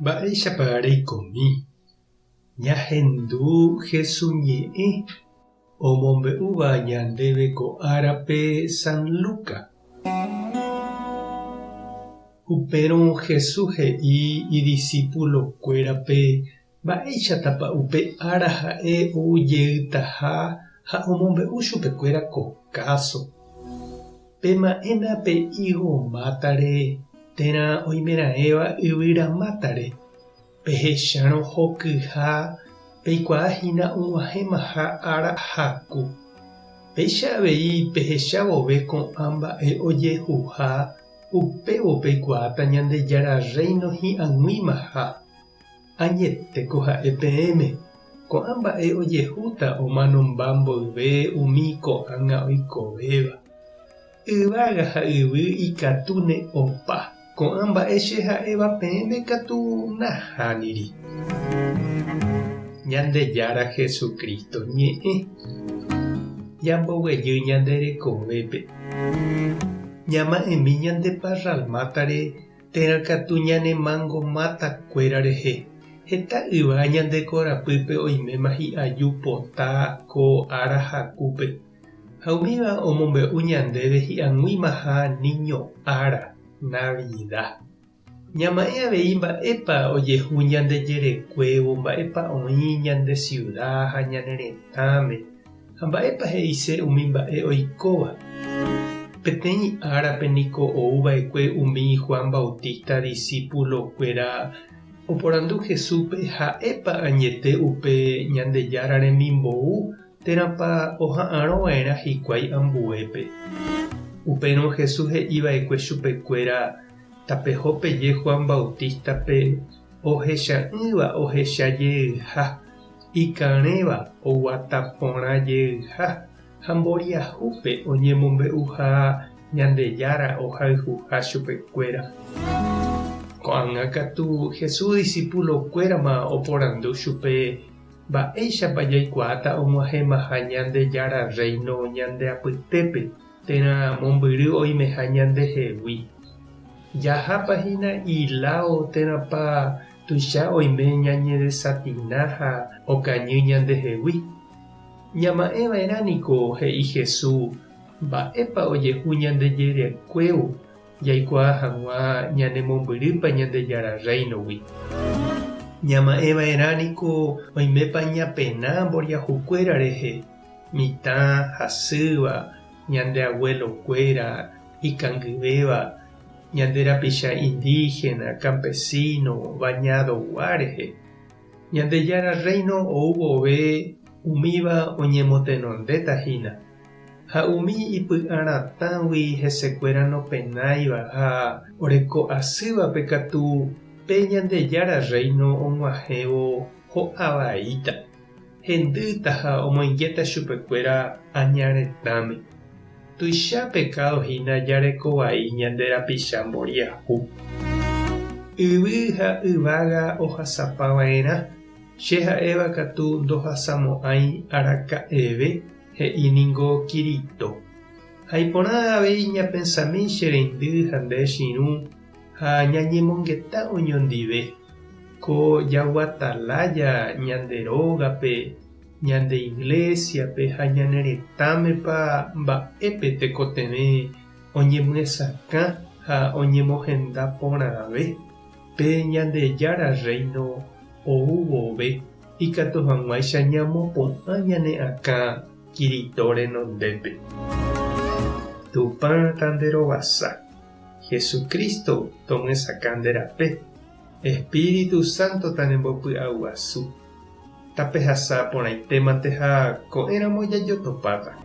Mba'éichapa reikomi ñahendu Hesu ñe'ẽ omombe'úva ñandéve ko árape San Luca? Upérõ Hesu he'i idisípulokuérape Mba'éichatapa upe ára ha'e ou jeytaha ha omombe'u chupekuéra ko káso? Pema'ẽna pe ígo mátare térã oimeraẽva yvyra mátare, pehechárõ hokyha peikuaa hína og̃uahẽmaha ára haku. Péicha avei pehecha vove ko'ã mba'e ojehuha, upévo peikuaáta Ñandejára Rréino hi'ag̃uimaha. Añetéko ha'e peẽme, ko'ã mba'e ojehúta omanomba mboyve umi ko'ág̃a oikovéva. Yvága ha yvy ikatúne opa, ko'ã mba'e che ha'éva peẽme katu nahániri. Ñandejára Jesucristo ñe'ẽ ñamboguejy ñande rekovépe. Ñama'ẽmi ñande parral mátare Térã katu ñane mango máta kuéra rehe, heta yva ñande korapýpe oiméma hi'aju pota ko ára hakúpe, ha umíva omombe'u ñandéve hi'ag̃uimaha Niño ára, Navida. Ñama'ẽ avei mba'épa ojehu ñande jerekuévo, mba'épa oĩ ñande siuda ha ñane retãme, Ha mba'épa he'ise umi mba'e oikóva? Peteĩ árape niko ou va'ekue umi Juan Bautista disípulokuéra oporandu Jesúspe ha'épa añete upe Ñandejára remimbou térãpa oha'arõ va'erã hikuái ambuépe. Upérõ Jesús he'i va'ekue chupekuéra, Tapeho peje Juan Bautístape ohecha'ỹva ohecha jeyha. Ikarẽva oguata porã jeyha ha mboriahúpe oñemombe'uha Ñandejára ohayhuha chupekuéra. Ko'ág̃a katu Jesús disipulokuérama oporandu chupe mba'éichapa jaikuaáta og̃uahẽmaha Ñandejára Rréino ñande apytépe térã mombyry oimeha ñandehegui. Jahápa hína iláo térãpa Tuicha oime ñañedesatina ha okañy ñandehegui. Ñama'ẽ va'erã niko, he'i Hesu, mba'épa ojehu ñande jerekuévo jaikuaa hag̃ua ñanemombyrýpa Ñandejára Rréinogui. Ñama'ẽ va'erã niko oimépa ñapena mboriahukuéra rehe, mitã, hasýva, ñande aguelokuéra, ikangyvéva, ñande rapicha indígena, campesino, bañado-gua rehe. Ñandejára Rréino ou vove umíva oñemotenondéta hína, ha umi ipy'aratãgui hesekuéra nopenáiva ha oreko asývape katu pe Ñandejára Rréino og̃uahẽvo ho'a vaíta, hendýta ha omoingéta chupekuéra aña retãme. Tuicha pekádo hína jareko vai ñande rapicha mboriahu. Yvy ha yvága ohasapa va'erã, che ha'éva katu ndohasamo'ãi araka'eve, he'i ningo Kirito. Ha iporã avei ñapensami che reindy ha nde chirũ ha ñañemongeta oñondive, ko jaguata lája ñande rógape, Ñande iglésiape ha ñane retãmepa mba'épe tekotevẽ oñemyesakã ha oñemohenda porãve pe Ñandejára Rréino ou vove ikatu hag̃uáicha ñamopu'ã ñane akã Kirito renondépe. Tupã tanderovasa. Jesucristo tomyesakã nde rape. Espíritu Santo tanembopy'aguasu. Tapehasa porãitémante ha ko'ẽramo jajotopáta.